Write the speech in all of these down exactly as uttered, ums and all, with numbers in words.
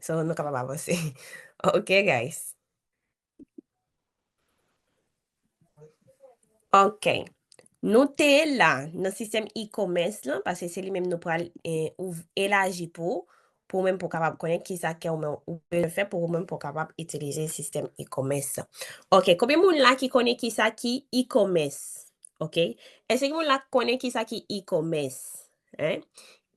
So, nou kapab avanse. Ok, guys. Ok. Nou te la nan sistèm e-commerce lan, paske se li menm nou pral eh, elaji pou ou, pou ou menm pou kapab konnen kisa ke ou menm ou bezwen fè pou ou menm pou kapab itilize sistèm e-commerce lan. Ok, konbyen moun la ki konnen kisa ki e-commerce? Ok. Èske moun la konnen kisa ki e-commerce? Hein?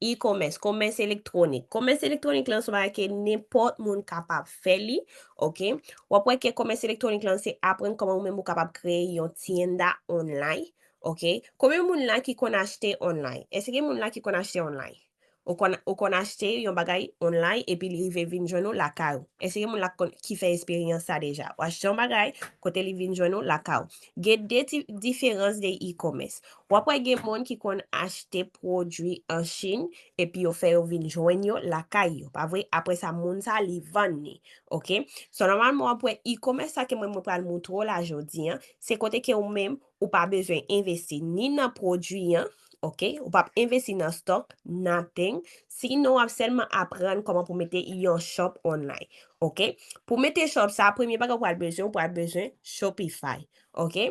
E-commerce, komès elektwonik. Komès elektwonik lan se yon bagay ke nenpòt moun kapab fè li, ok? W ap wè ke komès elektwonik lan se aprann kòman ou menm ou kapab kreye yon tienda online, ok? Konbyen moun la ki konn achte online? Èske gen moun la ki konn achte online? Ou konn, ou konn achte yon bagay online epi li rive vin jwenn ou lakay ou? Èske gen moun la ki fè esperyans sa deja? Ou achte yon bagay, kote li vin jwenn ou lakay ou. Gen de diferans de e-commerce. W ap wè gen moun ki konn achte pwodui an Chin epi yo fè yo vin jwenn yo lakay yo, pa vre? Apre sa, moun sa li vann li, ok? So, nòmalman, w ap wè e-commerce sa ke mwen, mwen pral moutre w la jodi an, se kote ke ou menm, ou pa bezwen envesti ni nan pwodui an, ok? Ou p ap envesti nan stock, nothing. Sinon, w ap sèlman aprann kòman pou mete yon shop online, ok? Pou mete shop sa, premye bagay ou pral bezwen, ou pral bezwen Shopify, ok?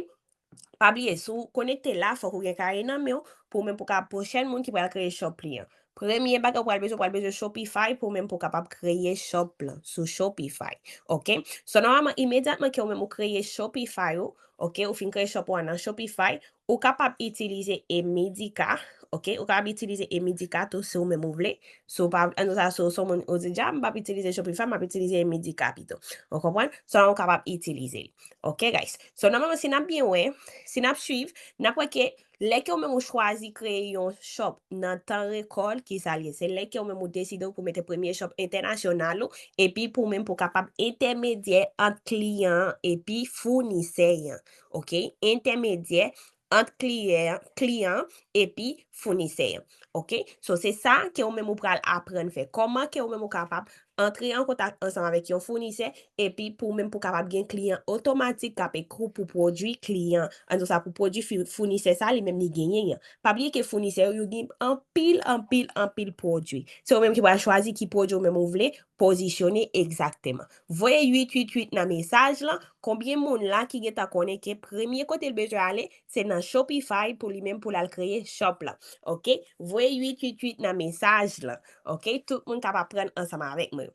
Pa bliye, si w konekte la, fòk ou gen kare nan men w, pou ou menm pou ka pwochèn moun ki pral kreye shop li an. Premye bagay ou pral bezwen, ou pral bezwen Shopify pou ou menm pou kapab kreye shop lan sou Shopify. Ok? So, nòmalman, imedyatman ke ou menm ou kreye Shopify ou, ok, ou fin kreye shop ou an nan Shopify, ou kapab itilize Emedica, ok? Ou kapab itilize Emedica tou si ou menm ou vle. Si ou pa, ann di sa, si ou se yon moun ou di, "Dja, m p ap itilize Shopify, m ap itilize Emedica pito." Ou konprann? So, ou kapab itilize li. Ok, guys? So, nòmalman, si n ap byen wè, si n ap swiv, n ap wè ke lè ke ou menm ou chwazi kreye yon shop nan tan rekòl, ki sa l ye? Se lè ke ou menm ou deside ou pou mete premye shop entènasyonal ou, epi pou ou menm pou kapab entèmedyè ant kliyan an epi founisè an. Ok? Entèmedyè ant kliyan, kliyan epi founisè an. Ok? So, se sa ke ou menm ou pral aprann fè. Kòman ke ou menm ou kapab antre an kontak ansanm avèk yon founisè, epi pou ou menm pou kapab gen kliyan otomatik k ap ekri w pou pwodui kliyan. Ann di sa, pou pwodui fi-, founisè sa, li menm li genyen an. Pa bliye ke founisè yo, yo gen anpil, anpil, anpil pwodui. Se ou menm ki pral chwazi ki pwodui ou menm ou vle pozisyone egzakteman. Voye uit uit uit nan mesaj lan. Konbyen moun la ki gentan konnen ke premye kote l bezwen ale, se nan Shopify pou li menm pou l al kreye shop lan? Ok? Voye uit uit uit nan mesaj lan. Ok? Tout moun k ap aprann ansanm avèk mwen.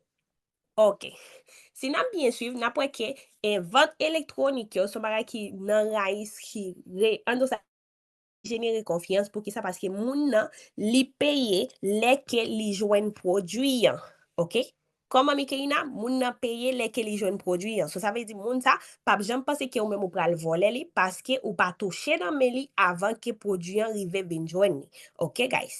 Ok. Si n ap byen swiv, n ap wè ke, eh, vant elektwonik yo se yon bagay ki nan rayis, ki re-, ann di sa, jenere konfyans. Poukisa? Paske moun nan, li peye lè ke li jwenn pwodui an. Ok? Kòman, Mikelina? Moun nan peye lè ke li jwenn pwodui an. So, sa vle di moun sa p ap janm panse ke ou menm ou pral vòlè li, paske ou pa touche nan men li avan ke pwodui an rive vin jwenn li. Ok, guys?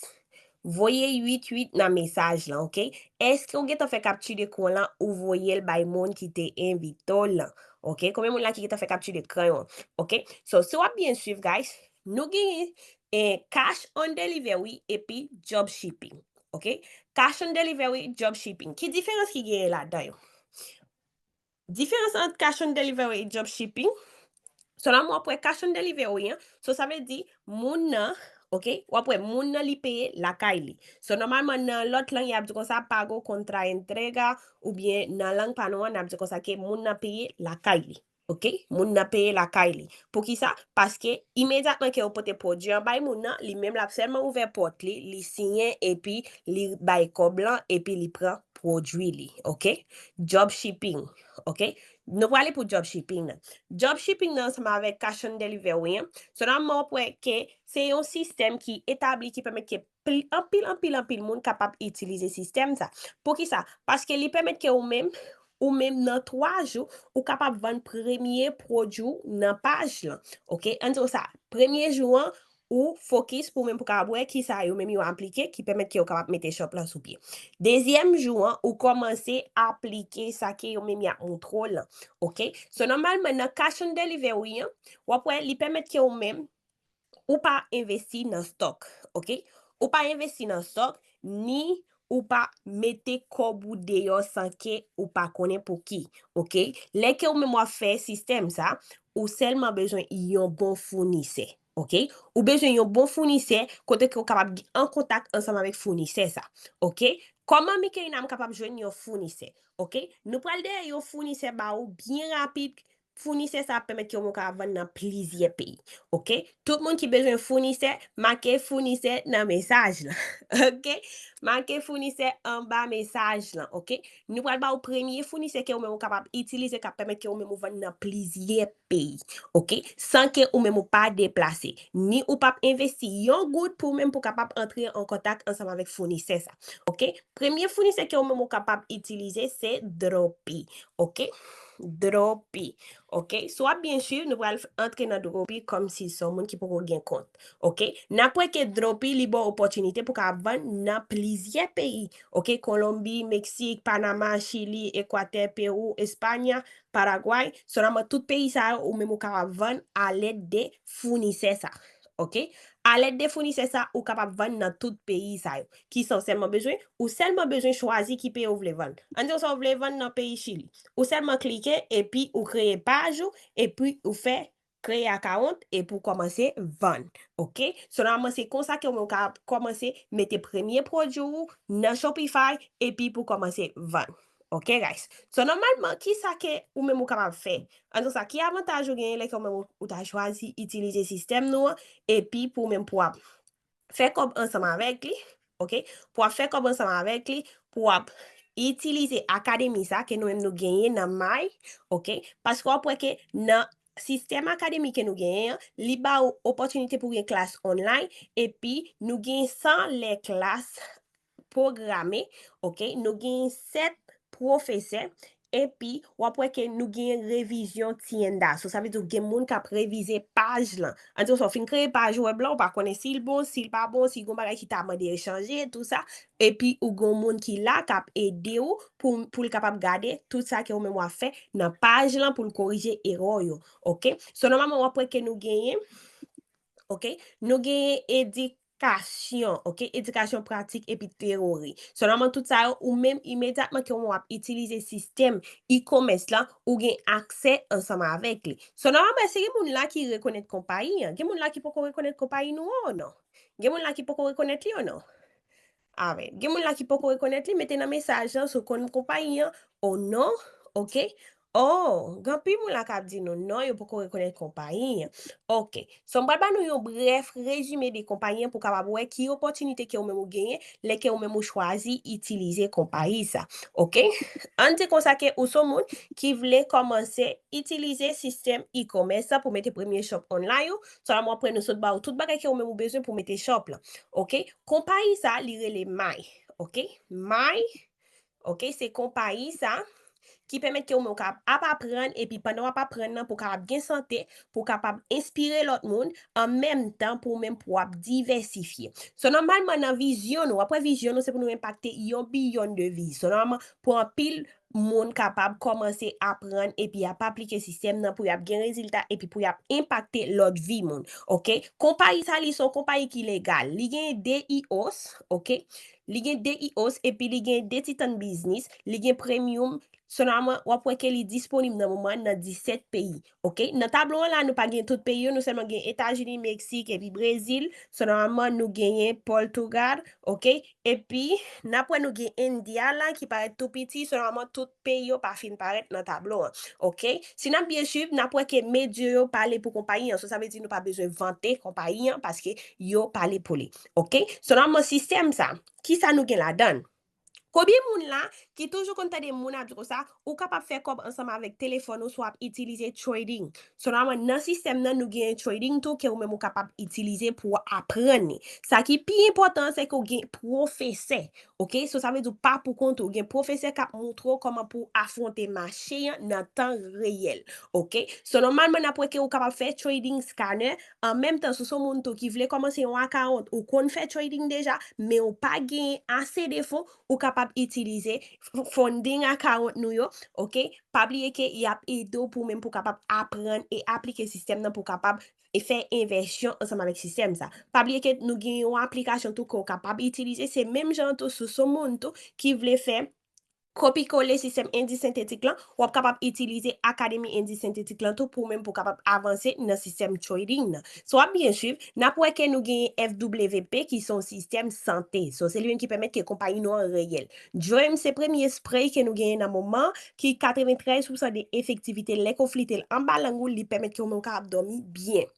Voye uit uit nan mesaj lan, ok? Èske ou gentan fè kapti dekran lan, ou voye l bay moun ki te envite w lan? Ok? Konbyen moun la ki gentan fè kapti dekran yo? Ok? So, si w ap byen swiv, guys, nou genyen, eh, cash on delivery epi drop shipping. Ok? Cash on delivery, drop shipping. Ki diferans ki genyen ladan yo? Diferans ant cash on delivery e drop shipping? So, la, w ap wè cash on delivery an. So, sa vle di, moun nan, ok, w ap wè moun nan li peye lakay li. So, nòmalman, nan lòt lang, y ap di konsa, pago contra entrega, oubyen nan lang pa nou an, n ap di konsa ke moun nan peye lakay li. Ok? Moun nan peye lakay li. Poukisa? Paske imedyatman ke ou pote pwodui an bay moun nan, li menm l ap sèlman ouvè pòt li, li siyen, epi li bay kòb lan, epi li pran pwodui li. Ok? Drop shipping. Ok? Nou prale pou drop shipping nan. Drop shipping nan ansanm avèk cash on delivery an. So, nòmalman, w ap wè ke se yon sistèm ki etabli ki pèmèt ke pli-, anpil, anpil, anpil moun kapab itilize sistèm sa. Poukisa? Paske li pèmèt ke ou menm, ou menm nan twa jou, ou kapab vann premye pwodui w nan paj lan. Ok? Ann di w sa, premye jou an, ou fokis pou menm pou kapab wè kisa yo menm yo aplike ki pèmèt ke yo kapab mete shop lan sou pye. Dezyèm jou an, ou kòmanse aplike sa ke yo menm y ap moutre w lan. Ok? So, nòmalman, nan cash on delivery an, w ap wè li pèmèt ke ou menm, ou pa envesti nan stock, ok? Ou pa envesti nan stock, ni ou pa mete kòb ou deyò san ke ou pa konnen pou ki, ok? Lè ke ou menm w ap fè sistèm sa, ou sèlman bezwen yon bon founisè, ok? Ou bezwen yon bon founisè kote ke ou kapab gen an kontak ansanm avèk founisè sa, ok? Kòman Mikeina m kapab jwenn yon founisè? Oke, nou pral dèyè yon founisè ba ou byen rapid. Founisè sa ap pèmèt ke ou menm ka vann nan plizyè peyi. Oke, tout moun ki bezwen founisè, make founisè nan mesaj lan. Oke, make founisè anba mesaj lan. Oke, nou pral ba ou premye founisè ke ou menm ou kapab itilize k ap pèmèt ke ou menm ou vann nan plizyè peyi. Oke, san ke ou menm ou pa deplase, ni ou p ap envesti yon goud pou ou menm pou kapab antre an kontak ansanm avèk founisè sa. Oke, premye founisè ke ou menm ou kapab itilize se Dropi. Oke, Dropi. Oke, si w ap byen swiv, nou pral antre nan Dropi kòmsi se yon moun ki poko gen kont. Oke, n ap wè ke Dropi li ba w opòtinite pou ka vann nan plizyè peyi. Oke, Kolonbi, Meksik, Panama, Chili, Ekwatè, Pewou, Espanya, Paragway, sèlman tout peyi sa yo ou menm ou kapab vann alèd de founisè sa. Oke, alèd de founisè sa ou kapab vann nan tout peyi sa yo. Kisa w sèlman bezwen? Ou sèlman bezwen chwazi ki peyi ou vle vann. Ann di w sa w vle vann nan peyi Chili. Ou sèlman klike epi ou kreye paj ou epi ou fè kreye akawont epi w kòmanse vann. Oke, sèlman se konsa ke ou menm ou ka kòmanse mete premye pwodui ou nan Shopify epi pou kòmanse vann. Oke, guys. So, nòmalman, kisa ke ou menm ou kapab fè? Ann di w sa, ki avantaj ou genyen lè ke ou menm ou, ou ta chwazi itilize sistèm nou an, epi pou ou menm pou w ap fè kòb ansanm avèk li, oke? Pou w ap fè kòb ansanm avèk li, pou w ap itilize akademi sa ke nou menm nou genyen nan May, oke? Paske w ap wè ke nan sistèm akademi ke nou genyen an, li ba ou opòtinite pou gen klas online, epi nou gen san lè klas pwograme, oke? Nou gen sèt pwofesè, epi w ap wè ke nou gen revizyon Tienda. So, sa vle di gen moun k ap revize paj lan. Ann di w sa, w fin kreye paj wèb la, ou pa konnen si l bon, si l pa bon, si gon bagay ki ta mande chanje, tou sa. Epi ou gon moun ki la k ap ede w pou, pou l kapab gade tout sa ke ou menm w ap fè nan paj lan pou l korije erè yo. Oke? So, nòmalman, w ap wè ke nou genyen, oke? Nou genyen edi- kasyon, oke, edikasyon pratik epi teyori. Sèlman tout sa yo, ou menm imedyatman ke w ap itilize sistèm e-commerce lan, ou gen aksè ansanm avèk li. Sèlman si gen moun la ki rekonèt konpayi an, gen moun la ki poko rekonèt konpayi nou an, non? Gen moun la ki poko rekonèt li, non? Avè, gen moun la ki poko rekonèt li, mete nan mesaj lan si w konn konpayi an, o non, oke? Oh, gen anpil moun la k ap di nou non, yo poko rekonèt konpayi an. Oke. So, m pral ba nou yon brèf rezime de konpayi an pou w kapab wè ki opòtinite ke ou menm ou genyen lè ke ou menm ou chwazi itilize konpayi sa. Oke? Ann di konsa ke ou se yon moun ki vle kòmanse itilize sistèm e-commerce sa pou mete premye shop online ou. Sèlman apre nou sot ba ou tout bagay ke ou menm ou bezwen pou mete shop lan. Oke? Konpayi sa, li rele May. Oke? May. Oke, se konpayi sa ki pèmèt ke ou menm ou ka ap aprann, epi pandan w ap aprann nan, pou w kapab gen sante, pou w kapab enspire lòt moun, an menm tan pou ou menm pou w ap divèsifye. So, nòmalman, nan vizyon nou, w ap wè vizyon nou, se pou nou enpakte yon bilyon de vi. So, nòmalman, pou anpil moun kapab kòmanse aprann epi ap aplike sistèm nan pou y ap gen rezilta epi pou y ap enpakte lòt vi moun. Oke? Konpayi sa, li se yon konpayi ki legal. Li gen de I O S, oke? Li gen de I O S epi li gen de Titan Business, li gen Premium. Sèlman, w ap wè ke li disponib nan moman nan disèt peyi. Oke? Nan tablo an la, nou pa gen tout peyi yo, nou sèlman gen Etazini, Meksik, epi Brezil. Sèlman, nou genyen Pòtugal, oke? Epi, n ap wè nou gen India la ki parèt tou piti, sèlman tout peyi yo pa fin parèt nan tablo an. Oke? Si n ap byen swiv, n ap wè ke medya yo pale pou konpayi an. So, sa vle di nou pa bezwen vante konpayi an paske yo pale pou li. Oke? Sèlman sistèm sa, kisa nou gen ladan l? Konbyen moun la ki toujou konn tande moun ap di konsa, ou kapab fè kòb ansanm avèk telefòn ou si w ap itilize trading? Sèlman nan sistèm nan, nou gen trading tou ke ou menm ou kapab itilize pou w aprann li. Sa ki pi enpòtan, se ke w gen pwofesè. Oke? So, sa vle di w pa pou kont ou. Gen pwofesè k ap montre w kòman pou w afwonte mache an nan tan reyèl. Oke? So, nòmalman, n ap wè ke ou kapab fè trading scanner. An menm tan, si w se yon moun tou ki vle kòmanse yon akawont, ou konn fè trading deja, men ou pa gen ase de fon, ou kapab itilize f-, funding account nou yo, oke? Pa bliye ke y ap ede w pou menm pou kapab aprann e aplike sistèm nan pou kapab e fè envèsyon ansanm avèk sistèm sa. Pa bliye ke nou gen yon aplikasyon tou ke w kapab itilize, se menm jan tou si w se yon moun tou ki vle fè kopi kole sistèm indi sentetik lan, w ap kapab itilize akademi indi sentetik lan tou pou menm pou kapab avanse nan sistèm trading nan. So w ap byen swiv, n ap wè ke nou genyen F W P ki se yon sistèm sante. So se li menm ki pèmèt ke konpayi nou an reyèl. Dream se premye spray ke nou genyen nan moman ki katreventrèz pousan de efektivite lè ke w flite l anba lang ou, li pèmèt ke w menm kapab dòmi byen.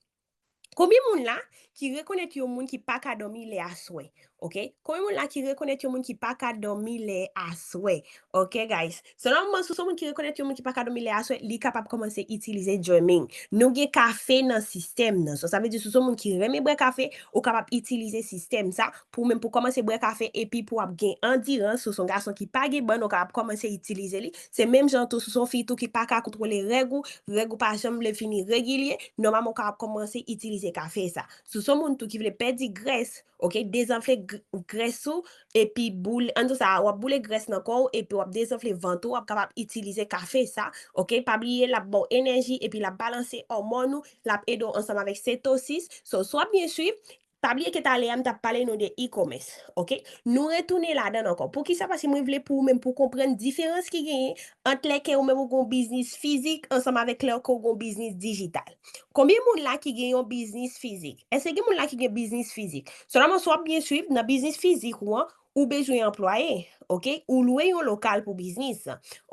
Konbyen moun la ki rekonèt yon moun ki pa ka dòmi lè aswè? Ok? Konbyen moun la ki rekonèt yon moun ki pa ka dòmi lè aswè? Ok, guys. So, nòmalman, si w se yon moun ki rekonèt yon moun ki pa ka dòmi lè aswè, li kapab kòmanse itilize dreaming. Nou gen kafe nan sistèm nan. So, sa vle di, si w se yon moun ki renmen bwè kafe, ou kapab itilize sistèm sa pou menm pou kòmanse bwè kafe epi pou w ap gen andirans. Si w se yon gason ki pa gen bann, ou kapab kòmanse itilize li. Se menm jan tou, si w se yon fi tou ki pa ka kontwole règ ou, règ ou pa janm vle vini regilye, nòmalman ou kapab kòmanse itilize kafe sa. Si w se yon moun tou ki vle pèdi grès, ok, dezanfle gr- grès ou, epi boule, ann di sa, w ap boule grès nan kò w, epi w ap dezanfle vant ou, w ap kapab itilize kafe sa, ok, pa bliye l ap ba w enèji, epi l ap balanse òmòn ou, l ap ede w ansanm avèk setosis. So, si w ap byen swiv, pa bliye ke talè a m t ap pale nou de e-commerce, ok? Nou retounen ladan l ankò. Poukisa? Paske mwen vle pou ou menm pou w konprann diferans ki genyen ant lè ke ou menm ou gen yon biznis fizik ansanm avèk lè ke ou gen yon biznis dijital. Konbyen moun la ki gen yon biznis fizik? Èske gen moun la ki gen biznis fizik? Sèlman si w ap byen swiv, nan biznis fizik ou an, ou bezwen anplwaye, ok? Ou lwe yon lokal pou biznis,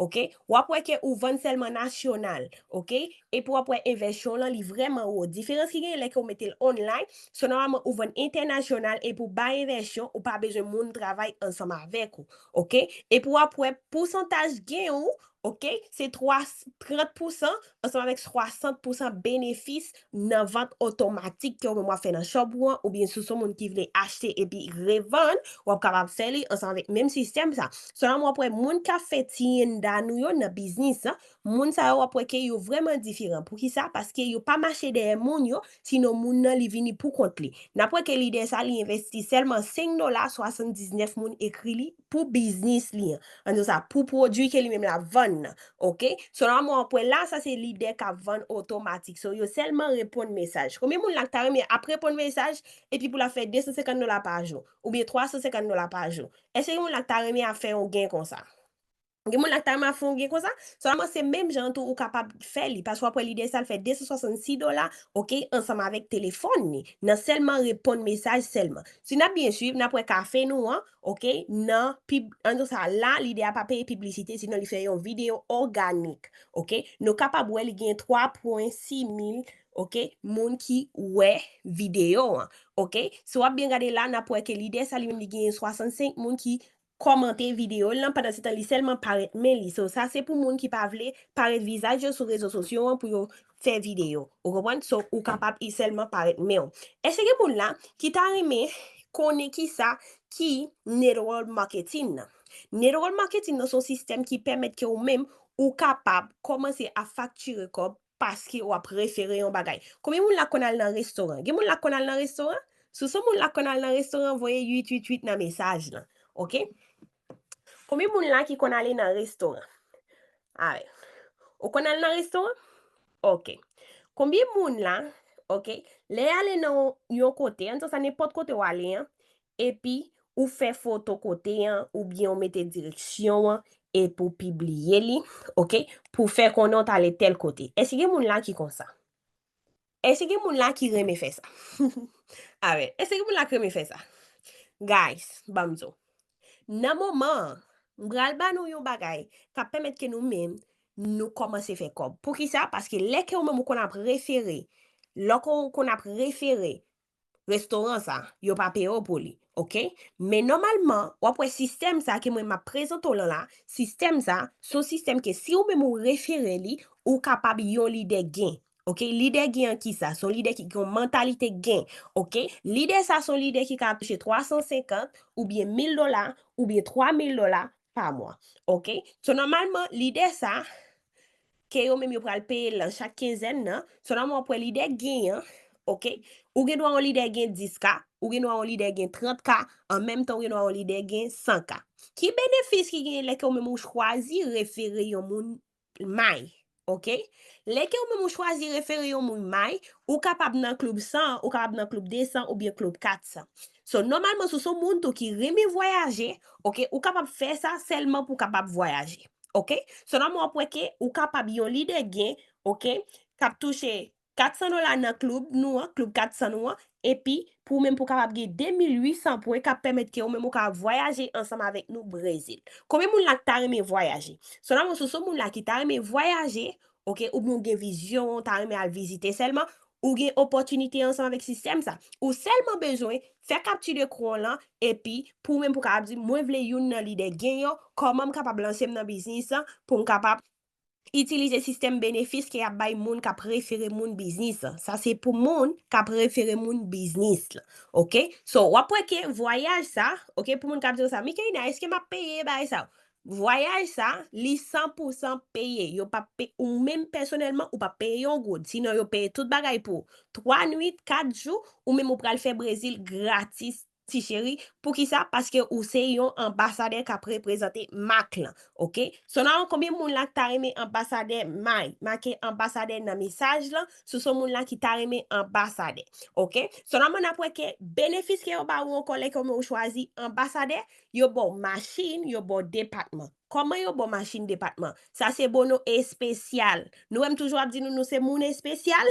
ok? W ap wè ke ou vann sèlman nasyonal, ok? Epi w ap wè envèsyon w lan, li vrèman wo. Diferans ki genyen lè ke w mete l online, so nòmalman ou vann entènasyonal epi w bay envèsyon, ou pa bezwen moun travay ansanm avèk ou, ok? Epi w ap wè pousantaj gen ou, ok? Se twa, trant pousan ansanm avèk swasant pousan benefis nan vant otomatik ke ou menm w ap fè nan shop ou an, oubyen si w se yon moun ki vle achte epi revann, w ap kapab fè li ansanm avèk menm sistèm sa. Sèlman w ap wè moun k ap fè tienda nou yo nan biznis lan, moun sa yo w ap wè ke yo vrèman diferan. Poukisa? Paske yo pa mache dèyè moun yo, sinon moun nan li vini pou kont li. N ap wè ke lidè sa li envesti sèlman senk dola, swasanndiznèf moun ekri li pou biznis li an. Ann di sa, pou pwodui ke li menm l ap vann nan. Ok? So, nòmalman, w ap wè la, sa se lidè k ap vann otomatik. So, yo sèlman reponn mesaj. Konbyen moun la k ta renmen ap reponn mesaj, epi pou l ap fè de san senkant dola pa jou, oubyen twa san senkant dola pa jou? Èske gen moun la k ta renmen ap fè yon gen konsa? Gen moun la k ta renmen ap fè yon gen konsa? Sèlman se menm jan tou ou kapab fè li, paske w ap wè lidè sa l fè de san swasannsis dola, ok, ansanm avèk telefòn li, nan sèlman reponn mesaj sèlman. Si n ap byen swiv, n ap wè kafe nou an, ok, nan pib, ann di sa, la, lidè a pa peye piblisite, sinon li fè yon videyo òganik, ok. Nou kapab wè li gen twa pwen sis mil, ok, moun ki wè videyo an, ok. Si w ap byen gade la, n ap wè ke lidè sa li menm li gen swasannsenk moun ki kòmante videyo l lan, pandan se tan li sèlman parèt men li. So, sa se pou moun ki pa vle parèt vizaj yo sou rezo sosyo an pou yo fè videyo. Ou konprann? So, ou kapab i sèlman parèt men w. Èske gen moun la ki ta renmen konnen kisa ki network marketing nan? Network marketing nan se yon sistèm ki pèmèt ke ou menm ou kapab kòmanse ap faktire kòb paske w ap refere yon bagay. Konbyen moun la konn al nan restoran? Gen moun la konn al nan restoran? Si w se moun la konn al nan restoran, voye uit uit uit nan mesaj lan. Ok? Konbyen moun la ki konn ale nan restoran? Alè. Ou konn al nan restoran? Ok. Konbyen moun la, ok, lè y ale nan yon kote, ann di sa nenpòt kote w ale an, epi ou fè foto kote an, oubyen ou mete direksyon an, epi w pibliye li, ok, pou fè konnen w t ale tèl kote. Èske gen moun la ki konsa? Èske gen moun la ki renmen fè sa? Alè, èske gen moun la ki renmen fè sa? Guys, ban m di w. Nan moman an, m pral ba nou yon bagay k ap pèmèt ke nou menm, nou kòmanse fè kòb. Poukisa? Paske lè ke ou menm ou konn ap refere, lè ke ou konn ap refere restoran sa, yo pa peye w pou li, ok? Men nòmalman, w ap wè sistèm sa ke mwen m ap prezante w lan la, sistèm sa, se yon sistèm ke si ou menm ou refere li, ou kapab yon lidè gen. Ok, lidè gen an kisa? Se yon lidè ki gen yon mantalite gen. Ok, lidè sa se yon lidè ki ka touche twa san senkant oubyen mil dola oubyen twa mil dola pa mwa. Ok, so nòmalman lidè sa ke yo menm yo pral peye l lan chak kenzèn nan, so nòmalman w ap wè lidè gen an, ok, ou gen dwa yon lidè gen dis ka, ou gen dwa yon lidè gen trant ka, an menm tan ou gen dwa yon lidè gen san ka. Ki benefis ki genyen lè ke ou menm ou chwazi refere yon moun may? Ok? Lè ke ou menm ou chwazi refere yon moun may, ou kapab nan klib san, ou kapab nan klib de san oubyen klib kat san. So, nòmalman, si w se yon moun tou ki renmen vwayaje, ok, ou kapab fè sa sèlman pou w kapab vwayaje. Ok? So, nòmalman, w ap wè ke ou kapab yon lidè gen, ok, k ap touche kat san dola nan klib nou an, klib kat san nou an, epi pou ou menm pou w kapab gen de mil uit san pwen k ap pèmèt ke ou menm ou ka vwayaje ansanm avèk nou Brezil. Konbyen moun la ki ta renmen vwayaje? So, nòmalman, si w se yon moun la ki ta renmen vwayaje, ok, oubyen ou gen vizyon, ou ta renmen al vizite sèlman, ou gen opòtinite ansanm avèk sistèm sa. Ou sèlman bezwen fè kapti de kran lan, epi pou ou menm pou w kapab di, mwen vle youn nan lidè gen yo, kòman m kapab lanse m nan biznis lan, pou m kapab itilize sistèm benefis ke y ap bay moun k ap refere moun biznis lan. Sa se pou moun k ap refere moun biznis lan. Ok? So, w ap wè ke vwayaj sa, ok, pou moun k ap di w sa, Mikaina, èske m ap peye bagay sa yo? Vwayaj sa, li san pou san peye. Yo p ap pe, ou menm pèsonèlman, ou p ap peye yon goud. Sinon, yo peye tout bagay pou ou. Twa nwit, kat jou, ou menm ou pral fè Brezil gratis, ti cheri. Poukisa? Paske ou se yon anbasadè k ap reprezante mak lan. Ok? So, nan konbyen moun la ki ta renmen anbasadè may? Make anbasadè nan mesaj lan, si w se yon moun la ki ta renmen anbasadè. Ok? So, nòmalman, n ap wè ke benefis ke yo ba ou ankò lè ke ou menm ou chwazi anbasadè, yo ba w machin, yo ba w depatman. Kòman yo ba w machin depatman? Sa se bono espesyal. Nou wè m toujou ap di nou, nou se moun espesyal.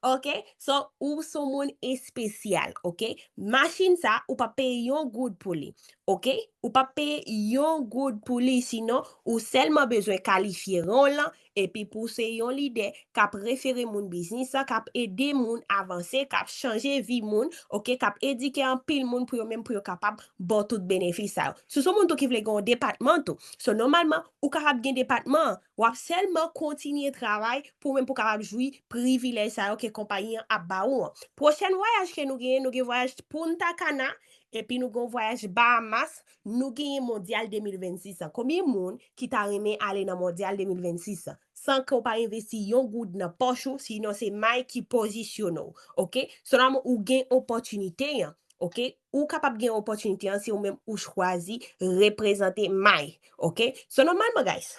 Ok? So, ou se yon moun espesyal. Ok? Machin sa, ou p ap peye yon goud pou li. Ok? Ou p ap peye yon goud pou li, sinon, ou sèlman bezwen kalifye ran w lan, epi pou w se yon lidè k ap refere moun biznis lan, k ap ede moun avanse, k ap chanje vi moun, ok, k ap edike anpil moun pou yo menm, pou yo kapab ba w tout benefis sa yo. Si w se yon moun tou ki vle gen yon depatman tou, so, nòmalman, ou kapab gen depatman an, w ap sèlman kontinye travay pou w menm pou w kapab jwi privilèj sa yo ke konpayi an ap ba ou an. Pwochèn vwayaj ke nou genyen, nou gen vwayaj Punta Cana, epi nou gen yon vwayaj Bahamas, nou genyen Mondyal de mil vennsis an. Konbyen moun ki ta renmen ale nan Mondyal de mil vennsis an? San ke w pa envesti yon goud nan pòch ou, sinon se may ki pozisyone w. Ok? Sèlman ou gen opòtinite an. Ok? Ou kapab gen opòtinite an si ou menm ou chwazi reprezante may. Ok? So, nòmalman, guys,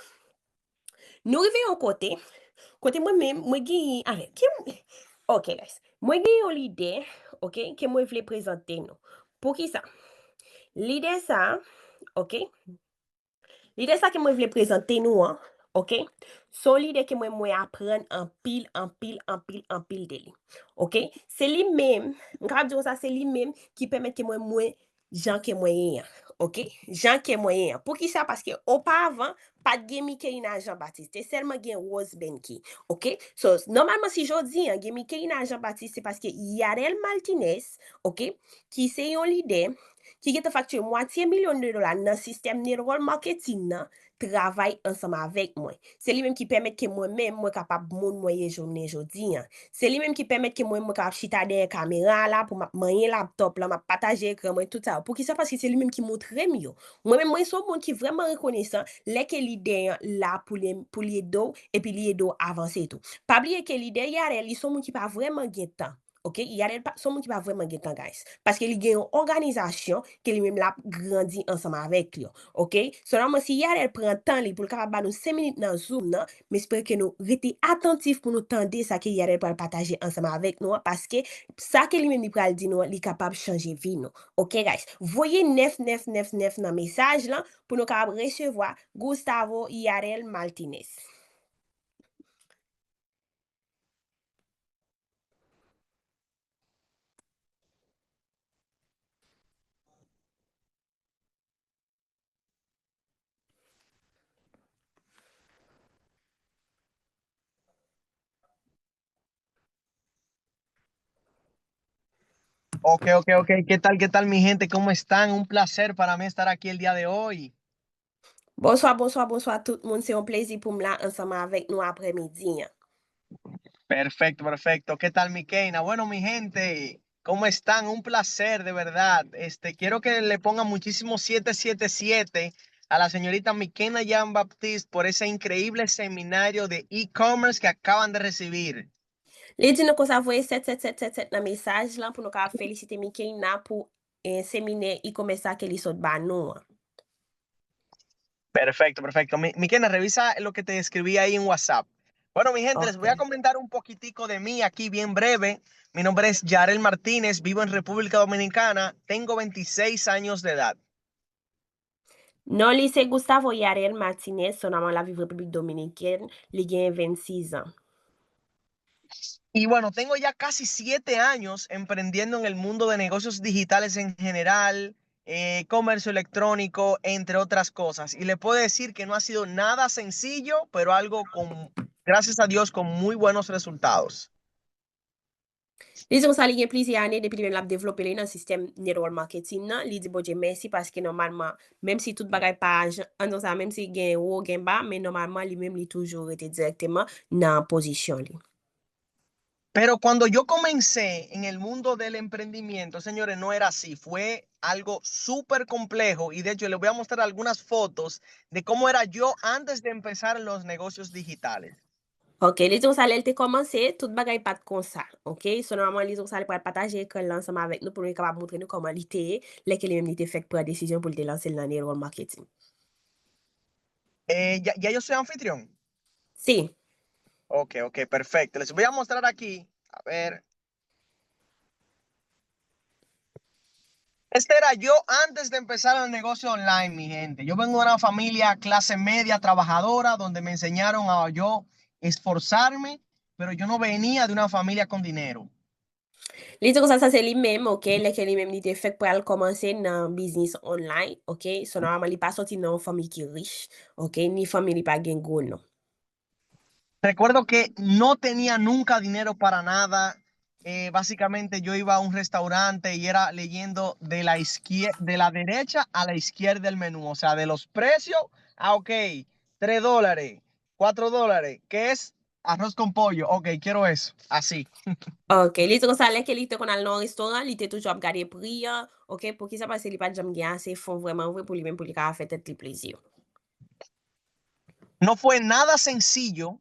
nou rive yon kote, kote mwen menm, mwen gen, ale, ki, ok, guys, mwen gen yon lide, ok, ke mwen vle prezante nou. Poukisa? Lide sa, ok, lide sa ke mwen vle prezante nou an, ok, se yon lide ke mwen, mwen aprann anpil, anpil, anpil, anpil de li. Ok? Se li menm, m kapab di konsa, se li menm ki pèmèt ke mwen, mwen jan ke mwen ye an. Ok? Jan ke mwen ye an. Poukisa? Paske opavan, pa t gen Mikaina Jean Baptiste. Te sèlman gen Rose Benki. Ok? So, nòmalman, si jodi an, gen Mikaina Jean Baptiste, se paske Yarel Martinez, ok, ki se yon lidè, ki gentan fakture mwatye milyon de dola nan sistèm network marketing nan, travay ansanm avèk mwen. Se li menm ki pèmèt ke mwen menm, mwen kapab moun mwen ye jounen jodi an. Se li menm ki pèmèt ke mwen, mwen kapab chita dèyè kamera a la, pou m ap manyen laptòp la, m ap pataje ekran mwen, tout sa yo. Poukisa? Paske se li menm ki montre m yo. Mwen menm, mwen se yon moun ki vrèman rekonesan lè ke lidè an la pou li, pou li ede w, epi li ede w avanse tou. Pa bliye ke lidè Yarel, li se yon moun ki pa vrèman gen tan. Ok? Yarel pa, se yon moun ki pa vrèman gen tan, guys. Paske li gen yon òganizasyon ke li menm l ap grandi ansanm avèk yo. Ok? Sèlman si Yarel pran tan li pou l kapab ba nou senk minit nan Zoom nan, m espere ke nou rete atantif pou nou tande sa ke Yarel pral pataje ansanm avèk nou an, paske sa ke li menm li pral di nou an, li kapab chanje vi nou. Ok, guys? Voye nèf nèf nèf nèf nan mesaj lan pou nou kapab resevwa Gustavo Yarel Martinez. Ok, ok, ok. ¿Qué tal, qué tal, mi gente? ¿Cómo están? Un placer para mí estar aquí el día de hoy. Bonswa, bonswa, bonswa tout moun. Se yon plezi pou m la ansanm avèk nou aprèmidi an. Perfecto, perfecto. ¿Qué tal, mi Keina? Bueno, mi gente, ¿cómo están? Un placer, de verdad. Este, quiero que le pongan muchísimo siete siete siete a la señorita Mikena Jean Baptiste por ese increíble seminario de e-commerce que acaban de recibir. Li di nou konsa voye sèt sèt sèt sèt sèt nan mesaj lan pou nou ka felisite Mikena pou, eh, seminè e-commerce sa ke li sot ba nou an. Perfecto, perfecto. Mi, Mikena, revisa lo que te escribí ahí en WhatsApp. Bueno, mi gente, les voy a comentar un poquitico de mí aquí bien breve. Mi nombre es Yarel Martínez, vivo en República Dominicana, tengo veintiséis años de edad. Non li se Gustavo Yarel Martinez, son maman la viv Repiblik Dominikèn, li gen vennsis an. Y bueno, tengo ya casi siete años emprendiendo en el mundo de negocios digitales en general, eh, comercio electrónico, entre otras cosas. Y le puedo decir que no ha sido nada sencillo, pero algo con, gracias a Dios, con muy buenos resultados. Li di konsa li gen plizyè ane depi li menm l ap devlope li nan sistèm network marketing nan. Li di Bondye mèsi paske nòmalman, menm si tout bagay pa jan, an di konsa, menm si gen wo, gen ba, men nòmalman li menm li toujou rete dirèkteman nan pozisyon li. Pero cuando yo comencé en el mundo del emprendimiento, señores, no era así. Fue algo súper complejo y de hecho les voy a mostrar algunas fotos de cómo era yo antes de empezar en los negocios digitales. Ok, li di konsa lè l te kòmanse, tout bagay pa t konsa. Ok, so nòmalman li di konsa li pral pataje ekran l ansanm avèk nou pou li kapab montre nou kòman li te ye lè ke li menm li te fèk pran desizyon pou li te lanse l nan network marketing. Eh, ya, ya yo soy anfitrión. Sí. Ok, ok, perfecto. Les voy a mostrar aquí. A ver. Este era yo antes de empezar el negocio online, mi gente. Yo vengo de una familia clase media trabajadora donde me enseñaron a yo esforzarme, pero yo no venía de una familia con dinero. Li di konsa sa se li menm, ok, lè ke li menm li te fèk pral kòmanse nan biznis online, ok, so nòmalman li pa sòti nan yon fanmi ki rich, ok, ni fanmi li pa gen gwo non. Recuerdo que no tenía nunca dinero para nada. Eh, básicamente yo iba a un restaurante y era leyendo de la izquier- de la derecha a la izquierda el menú, o sea, de los precios, ah, ok, tres dólares, cuatro dólares, ¿qué es? Arroz con pollo, ok, quiero eso, así. Ok, li di konsa lè ke li te konn al nan yon restoran, li te toujou ap gade pri an, ok, poukisa? Paske li pa t janm gen ase fon vrèman vre pou li menm pou li ka fè tèt li plezi. No fue nada sencillo,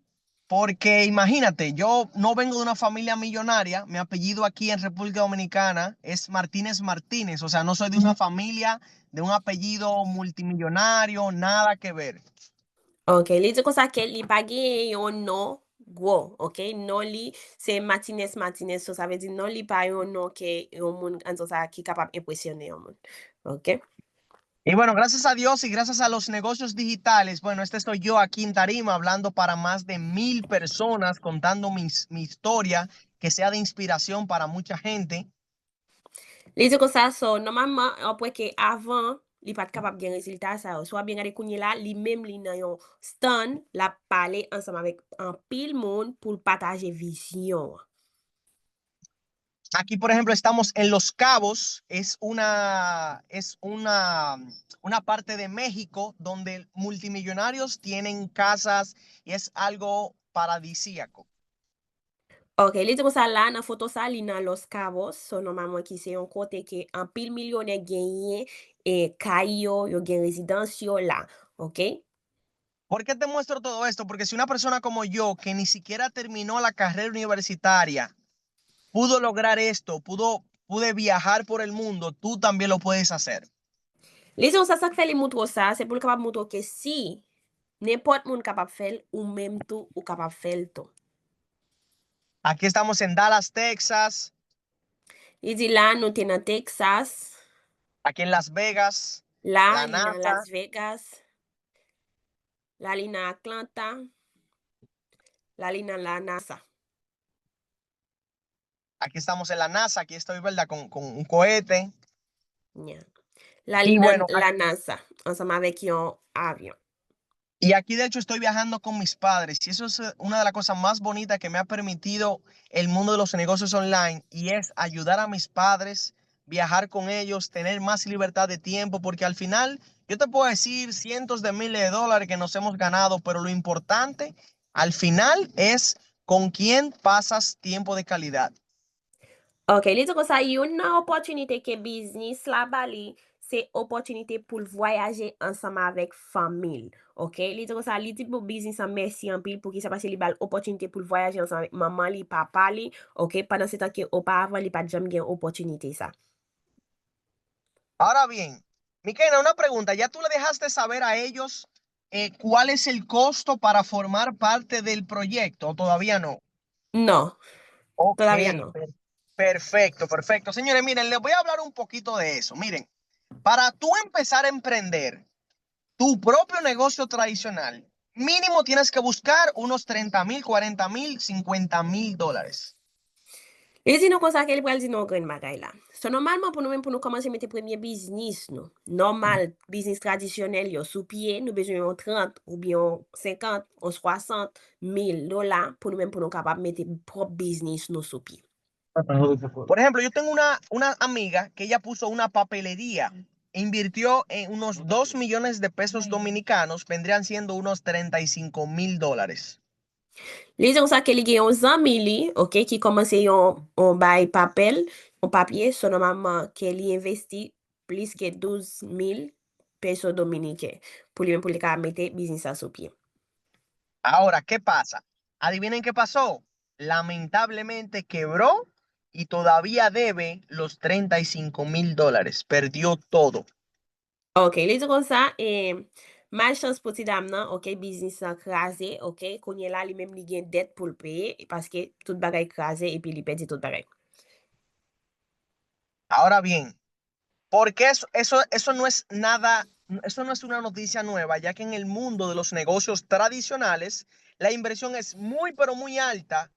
porque imagínate, yo no vengo de una familia millonaria, mi apellido aquí en República Dominicana es Martínez Martínez, o sea, no soy de una familia de un apellido multimillonario, nada que ver. Ok, li di konsa ke li pa gen yon non gwo, ok, non li se Martinez Martinez, so sa vle di non li pa yon non ke yon moun an di sa ki kapab enpresyone yon moun, ok. Y bueno, gracias a Dios y gracias a los negocios digitales, bueno, este soy yo aquí en tarima hablando para más de mil personas, contando mi, mi historia, que sea de inspiración para mucha gente. Li di konsa, so, nòmalman, w ap wè ke avan, li pa t kapab gen rezilta sa yo. Si w ap byen gade kounye la, li menm li nan yon stand, l ap pale ansanm avèk anpil moun pou l pataje vizyon an. Aquí, por ejemplo, estamos en Los Cabos, es una, es una, una parte de México donde multimillonarios tienen casas y es algo paradisíaco. Ok, li di konsa la nan foto sa, li nan Los Cabos, so nòmalman ki se yon kote ke anpil milyonè genyen e kay yo, yo gen rezidans yo la, ok? ¿Por qué te muestro todo esto? Porque si una persona como yo, que ni siquiera terminó la carrera universitaria, pudo lograr esto, pudo, pude viajar por el mundo, tú también lo puedes hacer. Li di konsa sa k fè li moutre w sa, se pou l kapab moutre w ke si nenpòt moun kapab fè l, ou menm tou, ou kapab fè l tou. Aquí estamos en Dallas, Texas. Li di la nou te nan Texas. Aquí en Las Vegas. La li nan Las Vegas. La li nan Atlanta. La li nan la NASA. Aquí estamos en la NASA, aquí estoy, ¿verdad? Con, con un cohete. Yeah. La li nan la NASA, ansanm avèk yon avyon. Y aquí, de hecho, estoy viajando con mis padres. Y eso es eh, una de las cosas más bonitas que me ha permitido el mundo de los negocios online y es ayudar a mis padres, viajar con ellos, tener más libertad de tiempo, porque al final yo te puedo decir cientos de miles de dólares que nos hemos ganado, pero lo importante al final es con quién pasas tiempo de calidad. Ok, li di konsa, youn nan opòtinite ke biznis la ba li, se opòtinite pou l vwayaje ansanm avèk fanmi l. Ok, li di konsa, li di pou biznis an mèsi anpil, poukisa? Paske li ba l opòtinite pou l vwayaje ansanm avèk manman li, papa li, ok, pandan se tan ke oparavan li pa t janm gen opòtinite sa. Ahora bien, Micaina, una pregunta, ¿ya tú le dejaste saber a ellos eh, cuál es el costo para formar parte del proyecto, o todavía no? No, Ok, todavía no. per- perfecto, perfecto. Señores, miren, les voy a hablar un poquito de eso. Miren, para tú empezar a emprender tu propio negocio tradicional, mínimo tienes que buscar unos treinta mil, cuarenta mil, cincuenta mil dólares. Li di nou konsa ke li pral di nou yon grenn bagay la. So, nòmalman, pou nou menm, pou nou kòmanse mete premye biznis nou, nòmal, biznis tradisyonèl yo sou pye, nou bezwen yon trant oubyen yon senkant, yon swasant mil dola pou nou menm, pou nou kapab mete pwòp biznis nou sou pye. Por ejemplo, yo tengo una, una amiga que ella puso una papelería, invirtió en unos dos millones de pesos dominicanos, vendrían siendo unos treinta y cinco mil dólares. Li di konsa ke li gen yon zanmi li, ok, ki kòmanse yon, yon bay papèl, yon papye, so nòmalman ke li envesti plis ke douz mil peso dominiken pou li menm pou li ka mete biznis sa sou pye. Ahora, ¿qué pasa? Adivinen qué pasó. Lamentablemente quebró y todavía debe los treinta y cinco mil dólares. Perdió todo. Ok, li di konsa, e, malchans pou ti dam nan, ok, biznis lan kraze, ok, kounye la li menm li gen dèt pou l peye, paske tout bagay kraze epi li pèdi tout bagay. Ahora bien, porque eso, eso, eso no es nada, eso no es una noticia nueva, ya que en el mundo de los negocios tradicionales, la inversión es muy, pero muy alta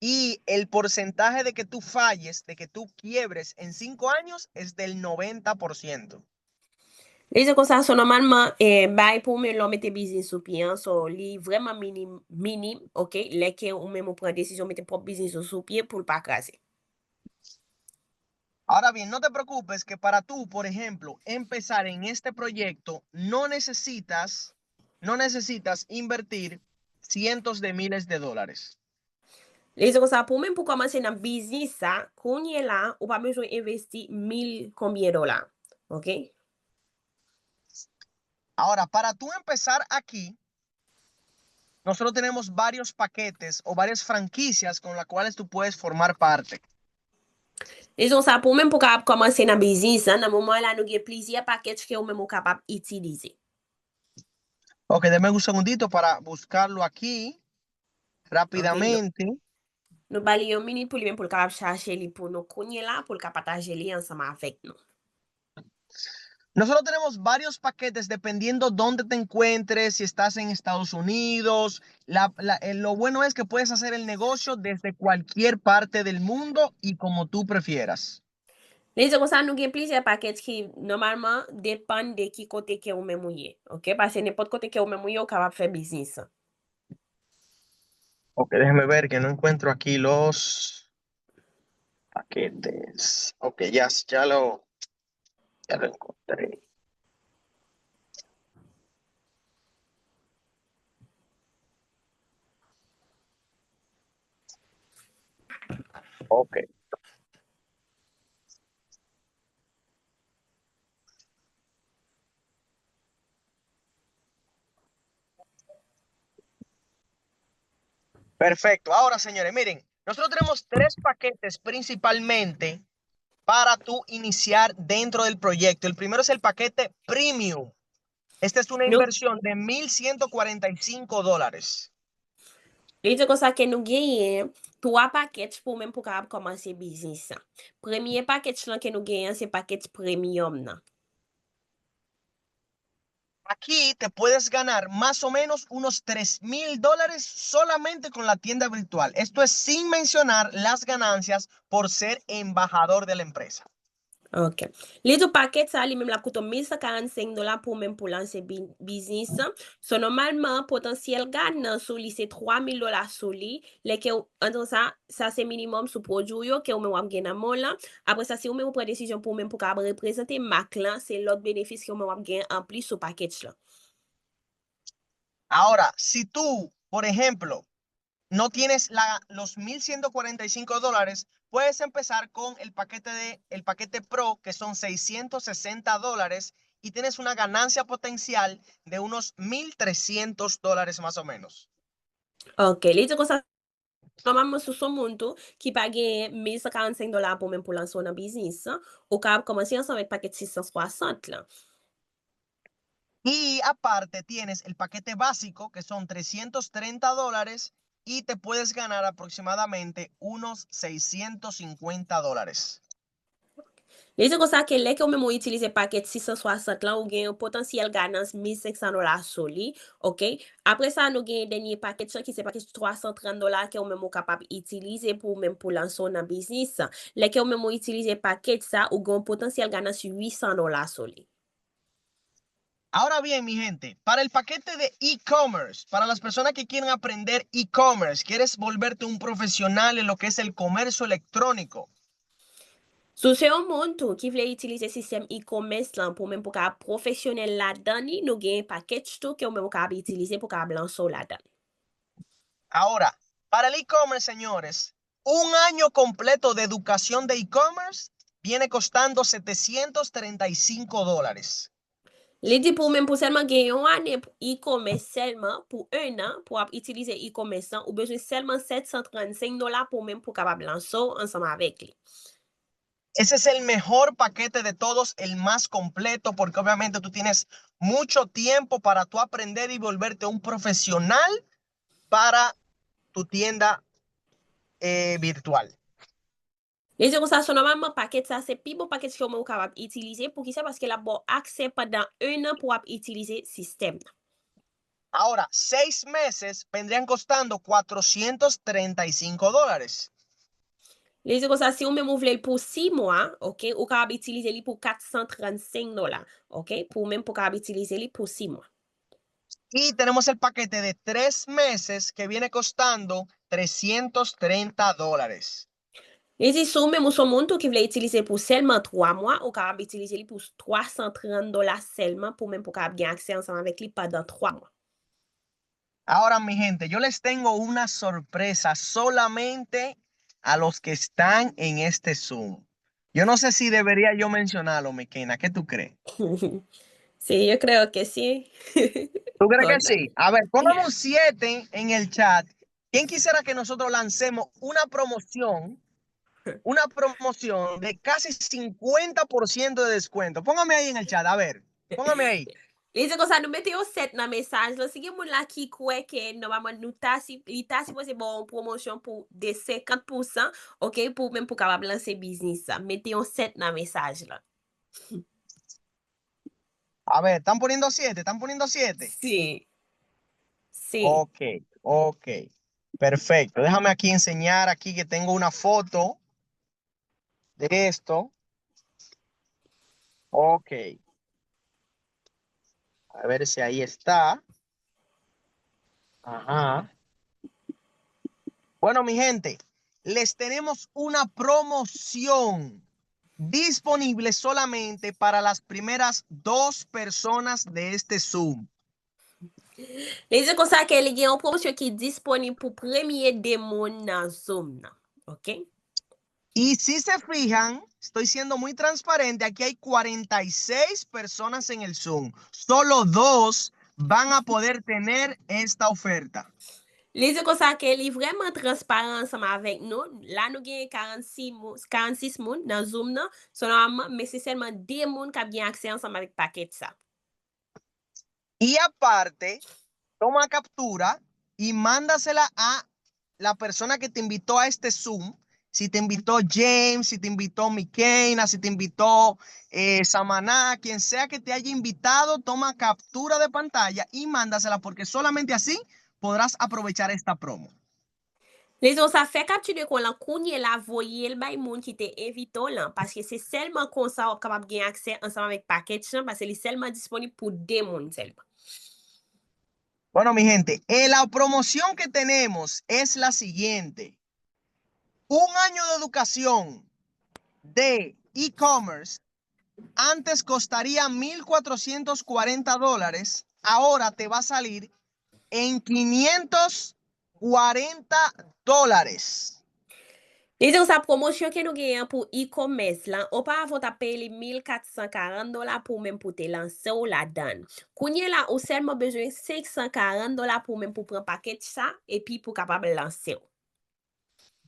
y el porcentaje de que tú falles, de que tú quiebres en cinco años, es del noventa por ciento. Li di konsa, so nòmalman, e, bay pou men lè w mete biznis sou pye an, so li vrèman minim, minim, ok, lè ke ou menm ou pran desizyon mete pwòp biznis ou sou pye pou l pa kraze. Ahora bien, no te preocupes que para tú, por ejemplo, empezar en este proyecto, no necesitas, no necesitas invertir cientos de miles de dólares. Li di konsa, pou menm pou kòmanse nan biznis sa, kounye la, ou pa bezwen envesti mil konbyen dola. Ok? Ahora, para tú empezar aquí, nosotros tenemos varios paquetes o varias franquicias con las cuales tú puedes formar parte. Li di konsa, pou menm pou kapab kòmanse nan biznis, an, nan moman la, nou gen plizyè pakèt ke ou menm ou kapab itilize. Ok, denme un segundito para buscarlo aquí rápidamente. Nou ba li yon minit pou li menm pou l kapab chache li pou nou kounye la, pou l ka pataje li ansanm avèk nou. Nosotros tenemos varios paquetes dependiendo dónde te encuentres, si estás en Estados Unidos. La, la, eh, lo bueno es que puedes hacer el negocio desde cualquier parte del mundo y como tú prefieras. Li di konsa, nou gen plizyè pakèt ki nòmalman depann de ki kote ke ou menm ou ye. Ok? Paske nenpòt kote ke ou menm ou ye, ou kapab fè biznis. Ok, déjame ver que no encuentro aquí los paquetes. Ok, ya, ya lo, ya lo encontré. Ok. Perfecto. Ahora, señores, miren, nosotros tenemos tres paquetes principalmente para tú iniciar dentro del proyecto. El primero es el paquete premium. Esta es una inversión de mil ciento cuarenta y cinco dólares. Li di konsa ke nou genyen twa pakèt pou menm pou kapab kòmanse biznis la. Premye pakèt lan ke nou genyen se pakèt premium nan. Aquí te puedes ganar más o menos unos tres mil dólares solamente con la tienda virtual. Esto es sin mencionar las ganancias por ser embajador de la empresa. Ok. Li di w pakèt sa li menm l ap koute w mil san karannsenk dola pou menm pou lanse biznis. So nòmalman potansyèl ganans ou li se twa mil dola sou li. Lè ke w antre sa, sa se minimòm sou pwodui w yo ke ou menm w ap gen nan men w lan. Apre sa, si ou menm ou pran desizyon pou ou menm pou kapab reprezante mak lan, se lòt benefis ke ou menm w ap gen anplis sou pakèt lan. Ahora, si tú, por ejemplo, no tienes la, los mil ciento cuarenta y cinco dólares, puedes empezar con el paquete de, el paquete Pro, que son seiscientos sesenta dólares, y tienes una ganancia potencial de unos mil trescientos dólares más o menos. Ok, li di konsa, nòmalman si w se yon moun tou ki pa gen mil san karannsenk dola pou menm pou lanse w nan biznis, ou kapab kòmanse ansanm avèk pakèt sis san swasant lan. Y aparte tienes el paquete básico, que son trescientos treinta dólares, y te puedes ganar aproximadamente unos seiscientos cincuenta dólares. Li di konsa ke lè ke ou menm ou itilize pakèt sis san swasant lan, ou gen yon potansyèl ganans mil senk san dola sou li, oke? Apre sa, nou gen dènye pakèt lan ki se pakèt twa san trant dola ke ou menm ou kapab itilize pou ou menm pou lanse w nan biznis. Lè ke ou menm ou itilize pakèt sa, ou gen yon potansyèl ganans uit san dola sou li. Ahora bien, mi gente, para el paquete de e-commerce, para las personas que quieren aprender e-commerce, quieres volverte un profesional en lo que es el comercio electrónico. Si w se yon moun tou ki vle itilize sistèm e-commerce lan pou menm pou ka pwofesyonèl ladan li, nou gen package tou ke ou menm ou kapab itilize pou kapab lanse w ladan. Ahora, para el e-commerce, señores, un año completo de educación de e-commerce viene costando setecientos treinta y cinco dólares. Li di pou menm pou sèlman gen yon ane e-commerce sèlman, pou un an, pou w ap itilize e-commerce lan, ou bezwen sèlman sèt san trannsenk dola pou menm pou kapab lanse w ansanm avèk li. Ese es el mejor paquete de todos, el más completo, porque obviamente tú tienes mucho tiempo para tú aprender y volverte un profesional para tu tienda eh, virtual. Li di konsa, so nòmalman, pakèt sa se pi bon pakèt ke ou menm ou kapab itilize. Poukisa? Paske l ap ba w aksè pandan un an pou w ap itilize sistèm nan. Ahora, seis meses vendrían costando cuatrocientos treinta y cinco dólares. Li di konsa, si ou menm ou vle l pou sis mwa, oke, ou kapab itilize li pou kat san trannsenk dola, oke, pou ou menm pou kapab itilize li pou sis mwa. Y tenemos el paquete de tres meses que viene costando trescientos treinta dólares. Li di si w menm ou se yon moun tou ki vle itilize pou sèlman twa mwa, ou kapab itilize li pou twa san trant dola sèlman pou menm pou kapab gen aksè ansanm avèk li pandan twa mwa. Ahora, mi gente, yo les tengo una sorpresa solamente a los que están en este Zoom. Yo no sé si debería yo mencionarlo, Mekena. ¿Qué tú crees? Sí, yo creo que sí. ¿Tú crees que sí? A ver, pongan un siete en el chat. ¿Quién quisiera que nosotros lancemos una promoción, una promoción de casi cincuenta por ciento de descuento? Póngame ahí en el chat, a ver, póngame ahí. Li di konsa, nou mete yon sèt nan mesaj lan. Si gen moun la ki kwè ke nòmalman nou ta si, li ta sipoze ba w yon pwomosyon pou de senkant pousan, oke, pou menm pou kapab lanse biznis sa. Mete yon sèt nan mesaj lan. A ver, están poniendo siete, están poniendo siete. Sí. Sí. Ok, ok. Perfecto. Déjame aquí enseñar aquí que tengo una foto de esto. Ok. A ver si ahí está. Ajá. Bueno, mi gente, les tenemos una promoción disponible solamente para las primeras dos personas de este Zoom. Li di konsa ke li gen yon pwomosyon ki disponib pou premye de moun nan Zoom nan. Oke? Y si se fijan, estoy siendo muy transparente, aquí hay cuarenta y seis personas en el Zoom. Solo dos van a poder tener esta oferta. Li di konsa ke li vrèman transparan ansanm avèk nou. La nou gen karannsis moun, karannsis moun nan Zoom nan. So nòmalman, men se sèlman de moun k ap gen aksè ansanm avèk pakèt sa. Y aparte, toma captura y mándasela a la persona que te invitó a este Zoom. Si te invitó James, si te invitó Mikeina, si te invitó eh, Samaná, quien sea que te haya invitado, toma captura de pantalla y mándasela porque solamente así podrás aprovechar esta promo. Li di w sa, fè kapti de ekran lan kounye la, voye l bay moun ki te envite w lan, paske se sèlman konsa w ap kapab gen aksè ansanm avèk package lan, paske li sèlman disponib pou de moun sèlman. Bueno, mi gente, eh, la promoción que tenemos es la siguiente. Un año de educación de e-commerce antes costaría mil cuatrocientos cuarenta dólares, ahora te va a salir en quinientos cuarenta dólares. Li di w sa, pwomosyon ke nou genyen pou e-commerce lan, oparavan w t ap peye li mil kat san karant dola pou w menm pou te lanse w ladan l. Kounye la, ou sèlman bezwen senk san karant dola pou w menm pou pran package sa, epi pou kapab lanse w.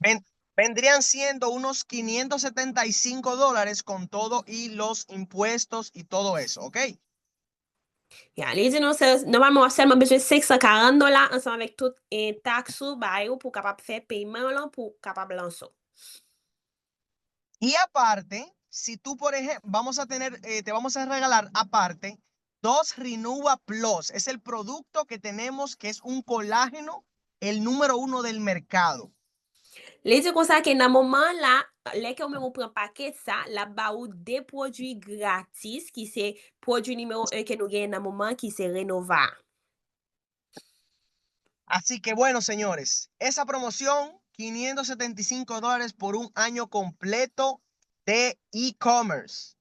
Ven- vendrían siendo unos quinientos setenta y cinco dólares con todo y los impuestos y todo eso, ¿ok? Ya, li di nou se, nòmalman, w ap sèlman bezwen senk san karant dola ansanm avèk tout, eh, taks ou, bagay ou, pou w kapab fè peyman w lan, pou w kapab lanse w. Y aparte, si tú, por ejemplo, vamos a tener, eh, te vamos a regalar aparte dos Renuva Plus. Es el producto que tenemos, que es un colágeno, el número uno del mercado. Li di konsa ke nan moman la, lè ke ou menm ou pran pakèt sa, l ap ba ou de pwodui gratis, ki se pwodui nimewo en ke nou genyen nan moman, ki se Renova. Así que bueno, señores, esa promoción, quinientos setenta y cinco dólares por un año completo de e-commerce.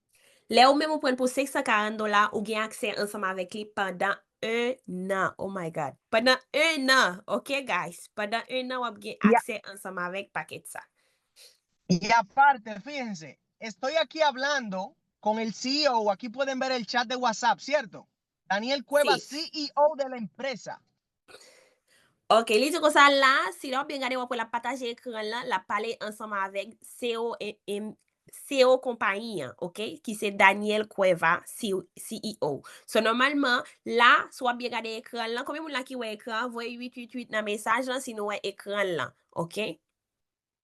Lè ou menm ou pran pou senk san karant dola, ou gen aksè ansanm avèk li pandan un an. Oh my God. Pandan un an, ok, guys? Pandan un an, w ap gen Ya. aksè ansanm avèk pakèt sa. Y aparte, fíjense, estoy aquí hablando con el C E O, aquí pueden ver el chat de WhatsApp, ¿cierto? Daniel Cueva, Sí. C E O de la empresa. Ok, li di konsa la, si lè w ap byen gade, w ap wè l ap pataje ekran lan, l ap pale ansanm avèk C E O, e, e, C E O konpayi an, ok, ki se Daniel Cueva, C-, C E O. So, nòmalman, la, si w ap byen gade ekran lan, konbyen moun la ki wè ekran an, voye uit uit uit nan mesaj lan si nou wè ekran lan, ok?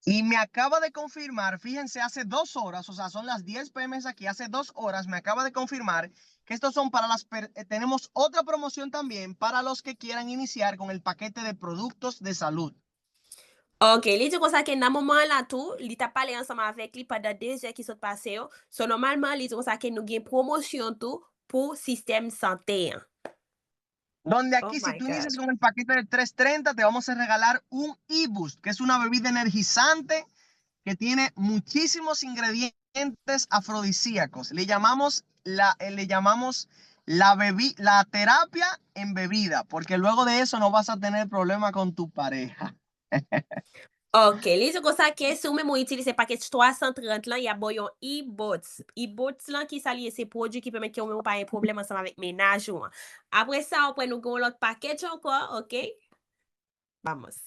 Y me acaba de confirmar, fíjense, hace dos horas, o sea, son las diez P M aquí, hace dos horas me acaba de confirmar que estos son para las, per- eh, tenemos otra promoción también para los que quieran iniciar con el paquete de productos de salud. Ok, li di konsa ke nan moman an la tou, li t ap pale ansanm avèk li pandan de zè ki sot pase yo. So, nòmalman, li di konsa ke nou gen pwomosyon tou pou sistèm sante an. Donde Oh aquí, si my tú God. inicias con el paquete de tres treinta, te vamos a regalar un e-boost, que es una bebida energizante que tiene muchísimos ingredientes afrodisíacos. Le llamamos la, eh, le llamamos la bebi-, la terapia en bebida, porque luego de eso no vas a tener problema con tu pareja. Ok, li di konsa ke si ou menm ou itilize pakèt twa san trant lan, y ap ba w yon e-boost. E-boost lan, ki sa li ye? Se pwodui ki pèmèt ke ou menm ou pa gen pwoblèm ansanm avèk mennaj ou an. Apre sa, apre nou gen yon lòt pakèt ankò, ok? Vamos.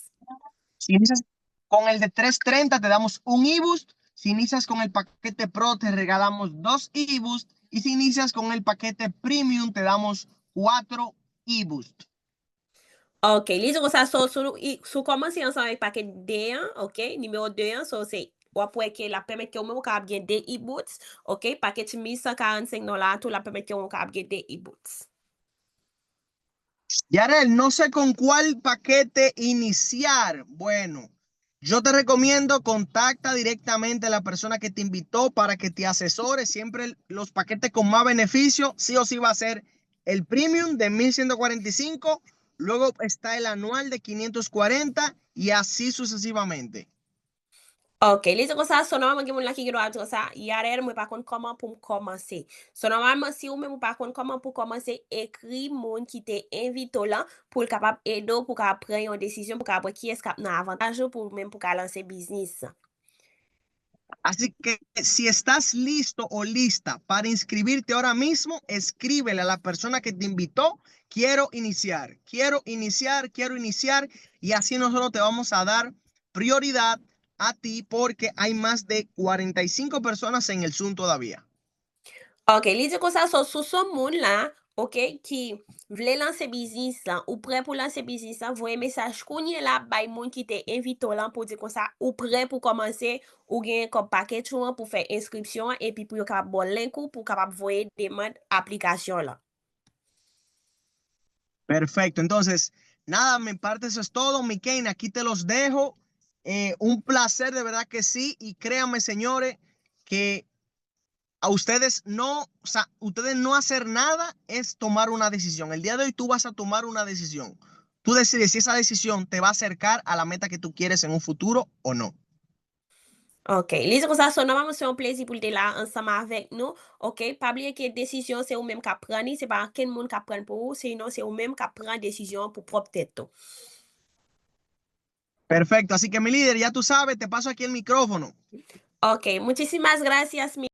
Si inicias con el de tres treinta, te damos un e-boost. Si inicias con el paquete Pro, te regalamos dos e-boost. Y si inicias con el paquete Premium, te damos cuatro e-boost. Ok, li di konsa, so, si w, i- si w kòmanse ansanm avèk pakèt de an, ok, nimewo de an, so, se, w ap wè ke l ap pèmèt ke ou menm ou kapab gen de e-boost, ok, pakèt mil san karannsenk dola tou, l ap pèmèt ke ou menm ou kapab gen de e-boost. Yarel, no sé con cuál paquete iniciar. Bueno, yo te recomiendo contacta directamente a la persona que te invitó para que te asesore. Siempre el- los paquetes con más beneficio, sí o sí va a ser el premium de mil ciento cuarenta y cinco, luego está el anual de quinientos cuarenta y así sucesivamente. Ok, li di konsa, so, nòmalman gen moun la ki gen dwa ap di konsa, Yarel, mwen pa konn kòman pou m kòmanse. So, nòmalman, si ou menm ou pa konn kòman pou kòmanse, ekri moun ki te envite w lan pou l kapab ede w, pou w kapab pran yon desizyon, pou w kapab wè kiyès k ap nan avantaj ou, pou ou menm pou w ka lanse biznis lan. Así que si estás listo o lista para inscribirte ahora mismo, escríbele a la persona que te invitó, quiero iniciar, quiero iniciar, quiero iniciar, y así nosotros te vamos a dar prioridad a ti porque hay más de cuarenta y cinco personas en el Zoom todavía. Ok, li di konsa, so, si w se yon moun la, ok, ki vle lanse biznis lan, ou prè pou lanse biznis lan, voye mesaj kounye la bay moun ki te envite w lan pou di konsa, ou prè pou kòmanse, ou genyen kòb pakèt ou an pou fè enskripsyon an, epi pou yo kapab ba w link ou, pou w kapab voye demann aplikasyon lan. Perfecto. Entonces, nada, mi parte eso es todo. Mi Kane, aquí te los dejo. Eh, un placer, de verdad que sí. Y créanme, señores, que a ustedes no, o sea, ustedes no hacer nada es tomar una decisión. El día de hoy tú vas a tomar una decisión. Tú decides si esa decisión te va a acercar a la meta que tú quieres en un futuro o no. Ok. Li di konsa, so, nòmalman, se yon plezi pou l te la ansanm avèk nou. Ok. Pa bliye ke desizyon, se ou menm k ap pran li. Se pa ankenn moun k ap pran l pou ou. Sinon, se ou menm k ap pran desizyon an pou pwòp tèt ou. Perfecto. Así que, mi líder, ya tú sabes, te paso aquí el micrófono. Ok. Muchísimas gracias, mi